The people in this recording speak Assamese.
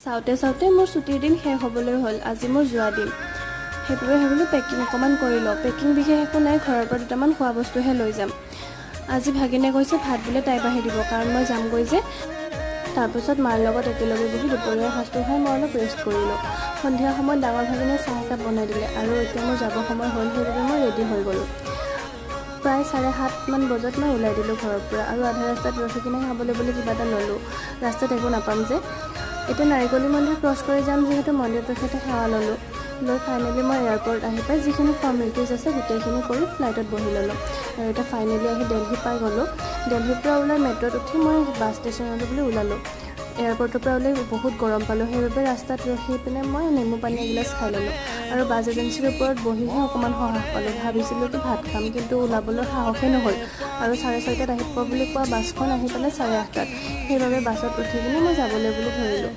চাওঁতে চাওঁতে মোৰ ছুটীৰ দিন শেষ হ'বলৈ হ'ল। আজি মোৰ যোৱা দিন, সেইবাবে ভাবিলোঁ পেকিং অকণমান কৰি লওঁ। পেকিং বিশেষ একো নাই, ঘৰৰ পৰা দুটামান খোৱা বস্তুহে লৈ যাম। আজি ভাগিনে কৈছে ভাত বোলে তাই বাঢ়ি দিব, কাৰণ মই যামগৈ যে। তাৰপিছত মাৰ লগত একেলগে বহি দুপৰীয়াৰ সাজটো খাই মই অলপ ৰেষ্ট কৰিলোঁ। সন্ধিয়া সময়ত ডাঙৰ ভাগিনে চাহ একাপ বনাই দিলে আৰু এতিয়া মোৰ যাব সময় হ'ল, সেইবাবে মই ৰেডি হৈ গ'লোঁ। প্ৰায় 7:30মান বজাত মই ওলাই দিলোঁ ঘৰৰ পৰা আৰু আধা ৰাস্তাত ৰখি কিনে খাবলৈ বুলি কিবা এটা ল'লোঁ, ৰাস্তাত একো নাপাম যে। এতিয়া নাৰিকলি মন্দিৰ ক্ৰছ কৰি যাম যিহেতু, মন্দিৰত ৰখোতে সেৱা ল'লোঁ। লৈ ফাইনেলি মই এয়াৰপৰ্ট আহি পাই যিখিনি ফৰ্মেলিটিজ আছে গোটেইখিনি কৰি ফ্লাইটত বহি ল'লোঁ আৰু এতিয়া ফাইনেলি আহি দেলহি পাই গ'লোঁ। দেলহিৰ পৰা ওলাই মেট্ৰ'ত উঠি মই বাছ ষ্টেচনলৈ বুলি ওলালোঁ। এয়াৰপৰ্টৰ পৰা ওলাই বহুত গৰম পালোঁ, সেইবাবে ৰাস্তাত ৰখি পিনে মই নেমু পানী এগিলাচ খাই ল'লোঁ আৰু বাছ এজেঞ্চিৰ ওপৰত বহিহে অকণমান সকাহ পালোঁ। ভাবিছিলোঁ কি ভাত খাম, কিন্তু ওলাবলৈ সাহসেই নহ'ল আৰু 6:30ত আহিব বুলি কোৱা বাছখন আহি পালে 8:30ত। সেইবাবে বাছত উঠি কিনে মই যাবলৈ বুলি ধৰিলোঁ।